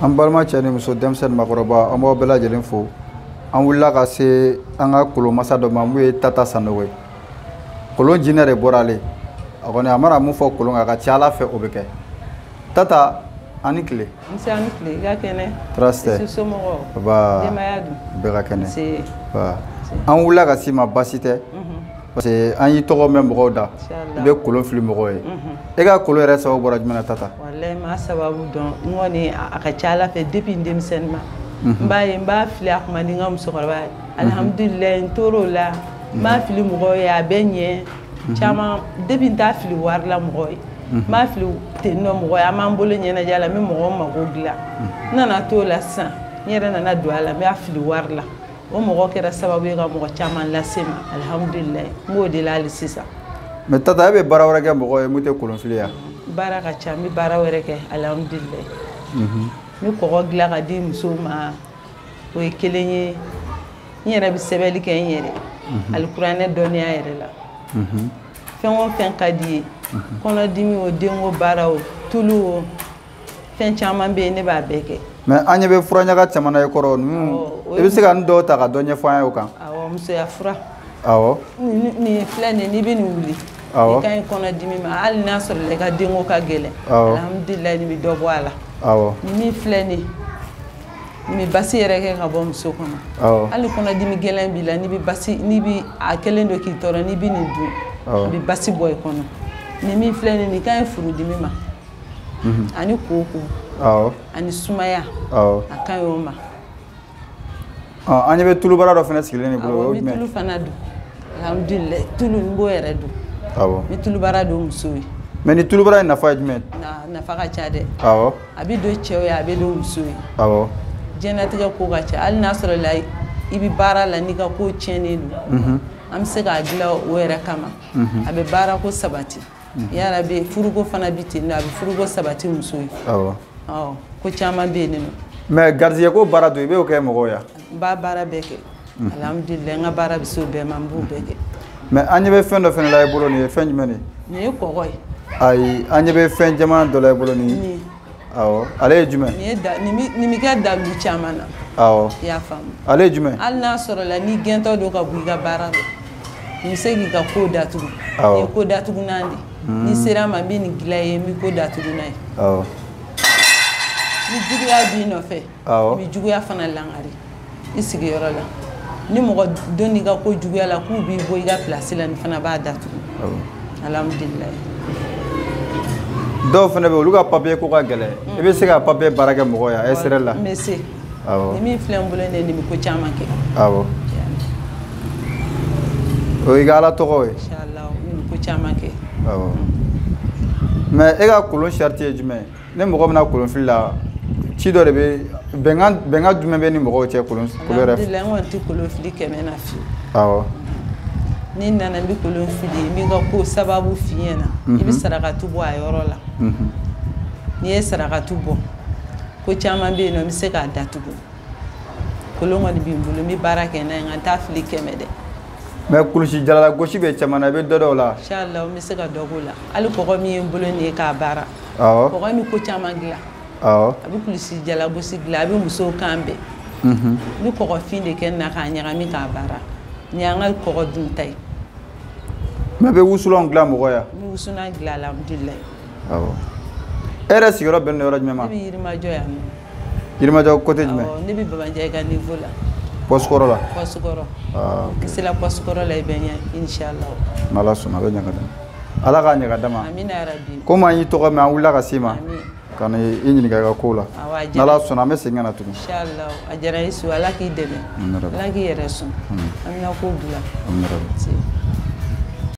An balima cɛ ni muso, denmisɛnnin, makɔrɔba, an b'aw bɛɛ lajɛlen fo. An wulila ka se an ka kolonmasa dɔ ma, mun ye Tata Sanogo ye. Kolon jinɛ de bɔra ale a kɔni, a mana mun fɔ kolon kan, a ka ca ala fɛ, o bɛ kɛ. Tata, an ni tile. Nse, an ni tile. I ka kɛnɛ? Tɔɔrɔ si tɛ. Somɔgɔw? Ba. Denbaya dun? Bɛɛ ka kɛnɛ. Nse. Ba, an wulila ka s'i ma, baasi tɛ, parce que an y'i tɔgɔ mɛn mɔgɔw da, i bɛ kolon fili mɔgɔw ye. E ka kolon yɛrɛ sababu bɔra jumɛn na, Tata? Walayi, n m'a sababu dɔn. N kɔni, a ka ca ala fɛ, depuis n denmisɛnnin ma, n b'a ye, n b'a fili, a kuma ni n ka musokɔrɔba ye. Alihamudulilayi, n tor'o la, n b'a fili mɔgɔw ye, a bɛ ɲɛ caman. Depuis n t'a fili wari la mɔgɔw ye, n b'a fili ten nɔ mɔgɔ ye, an b'an bolo ɲɛnajɛ la, n bɛ mɔgɔw mako dilan. N nana t'o la sisan, n yɛrɛ nana don a la, n b'a fili wari la. O mɔgɔ kɛra sababu ye ka mɔgɔ caman lase n ma. Alihamudulilayi, n b'o de la hali sisan. Mais Tata, e bɛ baara wɛrɛ kɛ mɔgɔw ye mun tɛ kolon fili ya? Baara ka ca, n bɛ baara wɛrɛ kɛ, alihamudulilayi. N bɛ kɔgɔ dilan ka di musow ma, o ye kelen ye. N yɛrɛ bɛ sɛbɛnni kɛ n yɛrɛ alikuranɛ dɔnniya yɛrɛ la. Fɛn o fɛn ka di ye, kɔnɔdimi o, denko baara o, tulu o, fɛn caman bɛ yen, ne b'a bɛɛ kɛ. Mais an ɲɛ bɛ furaɲaga caman na i kɔrɔ ninnu. Awɔ, i bɛ se ka nin dɔw ta ka dɔ ɲɛfɔ an ye o kan? Awɔ, musoya fura. Awɔ. Nin filɛ nin ye, n'i bɛ nin wuli, i ka ɲi kɔnɔdimi ma, hali n'a sɔrɔ i ka denko ka gɛlɛn. Alihamudulilayi, nin bɛ dɔ bɔ a la. Nin min filɛ nin ye, nin bɛ basi yɛrɛ kɛ ka bɔ muso kɔnɔ. Hali kɔnɔdimi gɛlɛn b'i la, n'i bɛ basi, n'i bɛ a kɛlen don k'i tɔɔrɔ, n'i bɛ nin dun, a bɛ basi bɔ i kɔnɔ. Nin min filɛ nin ye, nin ka ɲi furudimi ma, ani koko, ani sumaya. A ka ɲi o ma. Ɔ, an ɲɛ bɛ tulubara dɔ fana sigilen i bolo. Awɔ. O ye n bɛ jumɛn? Tulu fana dun, alihamudulilayi, tulu, n b'o yɛrɛ dun. N bɛ tulubara don musow ye. Mais nin tulubara in nafa ye jumɛn ye? Nafa ka ca dɛ. A bɛ don cɛw ye, a bɛ don musow ye. Diɲɛlatigɛ ko ka ca. Hali n'a sɔrɔ la i bɛ baara la, n'i ka ko tiɲɛnen don, an bɛ se k'a dilan o yɛrɛ kama. A bɛ baara ko sabati yala bɛ, furuko fana bɛ ten nɔ, a bɛ furuko sabati muso ye. Ɔ, ko caman bɛ yen nɔ. Mais garijɛgɛ ko baara don, i b'o kɛ mɔgɔw ya? N b'a baara bɛɛ kɛ, alihamudulilayi. N ka baara bɛ se o bɛɛ ma, n b'o bɛɛ kɛ. Mais an ɲɛ bɛ fɛn dɔ fana la i bolo, nin ye fɛn jumɛn de ye? Nin ye kɔgɔ ye. Ayi, an ɲɛ bɛ fɛn jɛman dɔ la i bolo nin. Nin. Awɔ, ale ye jumɛn? Nin ye da, nin bɛ kɛ dalu caman na. I y'a faamu? Ale ye jumɛn? Hali n'a sɔrɔ la n'i gɛntɔ don ka bɔ i ka baara la, nin bɛ se k'i ka ko datugu. Nin ye ko datugunan de ye. N'i sera a ma, n bɛ nin dilan i ye, n bɛ ko datugu n'a ye. Ni juguya b'i nɔfɛ, i bɛ juguya fana langari i sigiyɔrɔ la. Ni mɔgɔ don n'i ka ko juguya la k'u b'i bɔ i ka place la, nin fana b'a datugu. Alhamdulilayi. Dɔw fana bɛ yen, olu ka papier ko ka gɛlɛn. I bɛ se ka papier baara kɛ mɔgɔw ye SRL la? N bɛ se. Nin min filɛ n bolo nin ye, nin bɛ ko caman kɛ. Awɔ, o y'i ka ala tɔgɔ ye. Inshallah, nin bɛ ko caman kɛ. Awɔ, mais e ka kolon sariti ye jumɛn ye? Ni mɔgɔ bɛna kolon fili la, ci dɔ de bɛ, bɛnkan jumɛn bɛ ni mɔgɔw cɛ kolon yɛrɛ? Alhamdulilayi, n kɔni tɛ kolon fili 100 na fiyewu. N'i nana, n bɛ kolon fili, n b'i ka ko sababu f'i ɲɛna, i bɛ sarakatu bɔ a yɔrɔ la. N'i ye sarakatu bɔ, ko caman bɛ yen nɔ, n bɛ se k'a datugu. Kolon kɔni bɛ n bolo, n bɛ baara kɛ n'a ye, nka n t'a fili 100 dɛ. Mais kulusi jalala gosi bɛ caman na, i bɛ dɔ dɔw la? Inshallah, n bɛ se ka dɔ k'o la. Hali kɔgɔ min ye n bolo nin ye k'a baara, kɔgɔ in bɛ ko caman dilan. A bɛ kulusi jala gosi dilan, a bɛ musow kan bɛn. N bɛ kɔgɔfin de kɛ nin na k'a ɲagami k'a baara. Nin y'an ka kɔgɔ dunta ye. Mais i bɛ wusulanw dilan mɔgɔ ya? N bɛ wusulan dilan, alhamdulilayi. Awɔ, e yɛrɛ sigiyɔrɔ bɛnnen don yɔrɔ jumɛn ma? Ne bɛ Yirimajɔ yan nɔ. Yirimajɔ côté jumɛn? Awɔ, ne bɛ Bamandiya ka niveau la. Poste kɔrɔ la? Poste kɔrɔ. Ah, ok. I sera poste kɔrɔ la, i bɛ ɲɛ, inshallah. N'ala sɔnna, a bɛ ɲɛ ka d'a ma. Ala k'a ɲɛ ka d'a ma. Amina yarabi. Komi an y'i tɔgɔ mɛn, an wulila ka s'i ma Amin. ka na i ɲininka i ka kow la. Awɔ, a diyara. N'ala sɔnna, an bɛ segin ka na tugun. Inshallah, a diyara Yesu. Ala k'i dɛmɛ. Amina yarabi. Ala k'i yɛrɛ sɔn. An bɛna ko bila. Amina yarabi. Si.